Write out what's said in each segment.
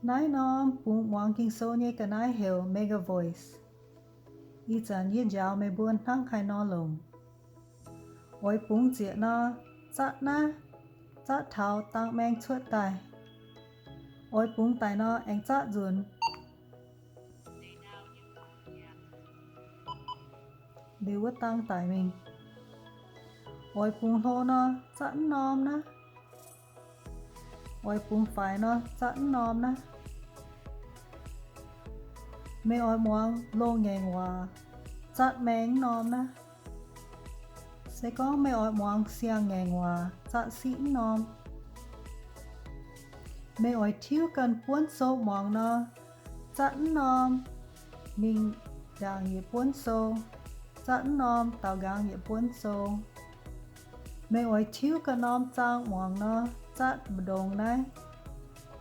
Naaiv norm bungx muangx Ging-Sou nyei ga'naaiv heuc MegaVoice. Ih zanc yie njaaux meih mbuo hnangv haaix nor longc. Oix bungx zieqc nor, zatv naaiv, zatv taux dangh maeng cuotv daaih. Oix bungx daic nor, aengx zatv nzunc. Liuz wuov dangh daic mingh. Oix bungx hlo nor, zatv mv norm naaiv. Oix bungx faix nor, zatv mv norm naaiv. Meih oix muangx loz-ngaengc waac, zatv maeng mv norm naaiv. Se gorngv meih oix muangx siang-ngaengc waac, zatv siqv mv norm. Meih oix tiuv ganh buonv sou muangx nor, zatv mv norm, mingh ndaangc yietc buonv sou, zatv mv norm, daaux nqaang yietc buonv sou. Meih oix tiuv ganh norm zaang muangx nor, zatv mbu'ndongx naaiv,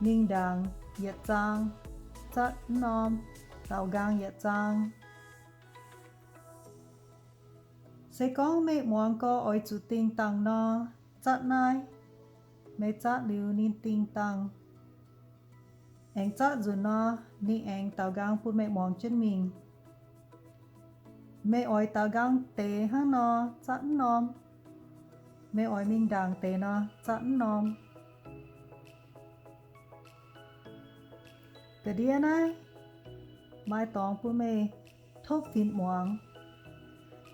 mingh ndaangc yietc zaang, zatv mv norm, daaux nqaang yietc zaang. Se gorngv meih muangx gorx oix zuqc dingh dangh nor, zatv naaiv. Meih zatv liuz ninh dingh dangh, aengx zatv nzunc nor, ninh aengx daaux nqaang bun meih muangx jienv mingh. Meih oix daaux nqaang deix hnangv nor, zatv mv norm. Meih oix mingh ndaangc deix nor, zatv mv norm. Ga'ndiev naaiv maaih dorngx bun meih topv finx muangx,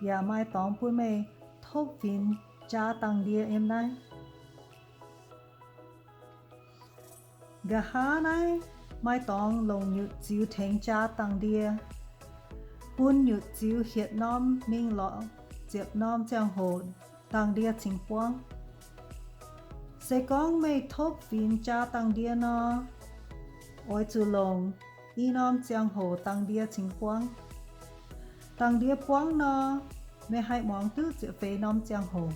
yaac maaih dorngx bun meih topv finx jaa dangh ndie yiem naaiv. Nqa'haav naaiv maaih dorngx longc nyutc ziux tengx jaa dangh ndie, bun nyutc ziux hietc norm mingh lorz ziepc norm ziangh hoc dangh ndie cingx buangv. Se gorngv meih topv finx jaa dangh ndie nor, oix zuqc longc i norm ziangh hoc dangh ndie cingx buangv. Dangh ndie buangv nor, meih haih muangx duqv ziepc feix norm ziangh hoc.